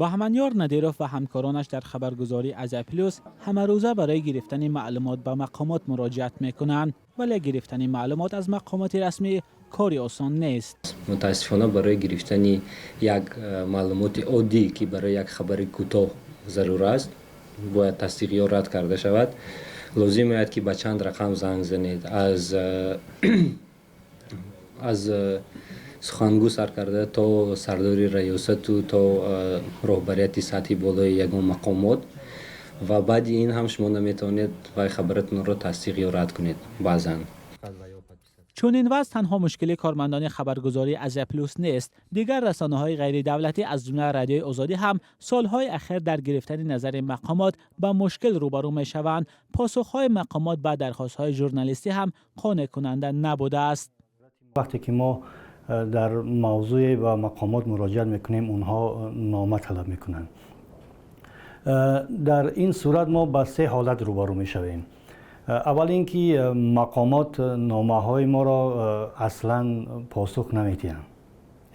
Баҳманёр Надиров ва ҳамкоронаш дар хабаргузории Азия Плюс ҳамарӯза барои гирифтани маълумот ба мақомот муроҷиат мекунанд, вале гирифтани маълумот аз мақомоти расмӣ кори осон нест. Мутаассифона, барои гирифтани як маълумоти оддӣ, ки барои як хабари кӯтоҳ зарур аст, бояд тасдиқ ё рад карда шавад, лозим меояд, ки ба чанд рақам занг занед, аз сухангӯ сар карда то сардори раёсату то роҳбарияти сатҳи болои ягон мақомот. Ва баъди ин ҳам шумо наметавонед вай хабаратонро тасдиқ ё рад кунед баъзан. Чунин вазъ танҳо мушкили кормандони хабаргузории Азия Плюс нест. Дигар расонаҳои ғайридавлатӣ, аз ҷумла Радиои Озодӣ ҳам солҳои ахир дар гирифтани назари мақомот ба мушкил рӯбарӯ мешаванд. Посухҳои мақомот ба дархостҳои журналистӣ ҳам қонеъкунанда набудааст. Вақте ки мо дар мавзӯе ба мақомот муроҷиат мекунем, онҳо нома талаб мекунанд. Дар ин сурат мо ба се ҳолат рӯбарӯ мешавем. Аввал ин ки мақомот номаҳои моро аслан посух намедиҳанд,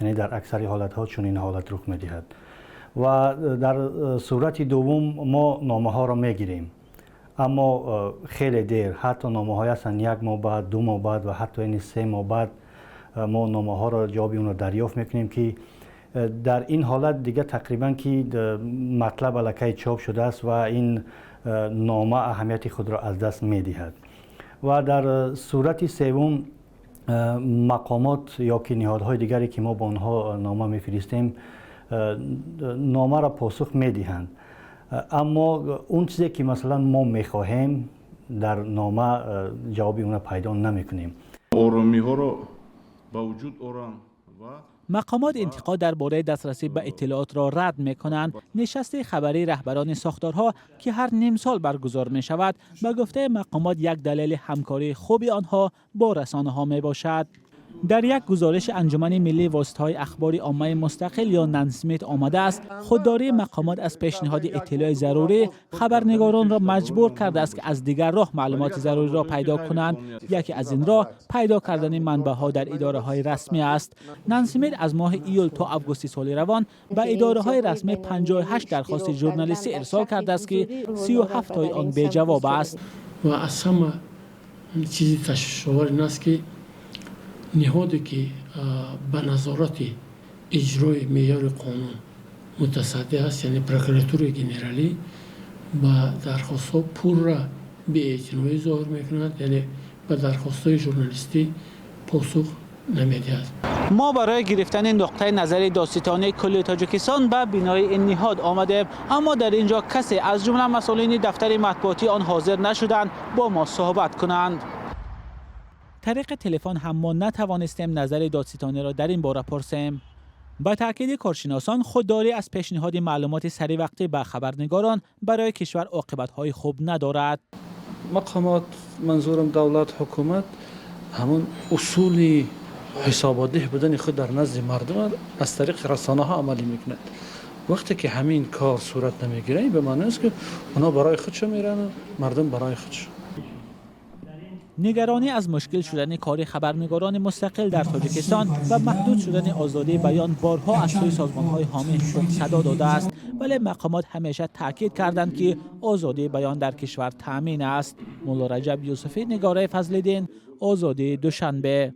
яъне дар аксари ҳолатҳо чунин ҳолат рух медиҳад. Ва дар сурати дуввум мо номаҳоро мегирем, аммо хеле дер. Ҳатто номаҳое ҳастанд, як моҳ баъд, 2 моҳ баъд ва ҳатто ини 3 моҳ баъд мо номаҳоро, ҷавоби онро дарёфт мекунем, ки дар ин ҳолат дига тақрибан ки матлаб аллакай чоп шудааст ва ин нома аҳамияти худро аз даст медиҳад. Ва дар сурати севум мақомот ё ки ниҳодҳои дигаре, ки мо ба онҳо нома мефиристем, номаро посух медиҳанд, аммо он чизе ки, масалан, мо мехоҳем, дар нома ҷавоби онро пайдо намекунем. Оромиҳоро ба вуҷуд оранд ва Мақомот интиқод дар бораи дастрасӣ ба иттилоотро рад мекунанд. Нишасти хабарии раҳбарони сохторҳо, ки ҳар нимсол баргузор мешавад, ба гуфтаи мақомот, як далели ҳамкории хуби онҳо бо расонаҳо мебошад. Дар як гузориши Анҷумани миллии воситаҳои ахбори оммаи мустақил ё НАНСМИД омадааст, худдории мақомот аз пешниҳоди иттилои зарурӣ хабарнигоронро маҷбур кардааст, ки аз дигар роҳ маълумоти заруриро пайдо кунанд. Яке аз ин роҳ пайдо кардани манбаъҳо дар идораҳои расмӣ аст. НАНСМИД аз моҳи июл то августи соли равон ба идораҳои расмӣ 58 дархости журналистӣ ирсол кардааст, ки 37 тои он беҷавоб аст. Ва аз ҳама чизи ташвишовар ин аст, ки ниҳоде, ки ба назорати иҷрои меъёри қонун мутасаддӣ аст, яъне Прокуратураи генералӣ, ба дархостҳо пурра беэътиноӣ зоҳир мекунад, яъне ба дархостҳои журналистӣ посух намедиҳад. Мо барои гирифтани нуқтаи назари Додситонии кулли Тоҷикистон ба бинои ин ниҳод омадем, аммо дар ин ҷо касе, аз ҷумла масъулини дафтари матбуотии он, ҳозир нашуданд бо мо суҳбат кунанд. Тариқи телефон ҳам мо натавонистем назари додситониро дар ин бора пурсем. Ба таъкиди коршиносон, худдорӣ аз пешниҳоди маълумоти саривақтӣ ба хабарнигорон барои кишвар оқибатҳои хуб надорад. Мақомот, манзурам давлат, ҳукумат, ҳамон усули ҳисоботдиҳ будани худ дар назди мардум аз тариқи расонаҳо амалӣ мекунад. Вақте ки ҳамин кор сурат намегирад, ин ба маъно аст, ки онҳо барои худшон мераванд, мардум барои худшон. Нигаронӣ аз мушкил шудани кори хабарнигорони мустақил дар Тоҷикистон ва маҳдуд шудани озодии баён борҳо аз сӯи созмонҳои ҳомии ҳуқуқ садо додааст, вале мақомот ҳамеша таъкид карданд, ки озодии баён дар кишвар таъмин аст. Мулло Раҷаб Юсуфӣ, Нигораи Фазлиддин, Озодӣ, Душанбе.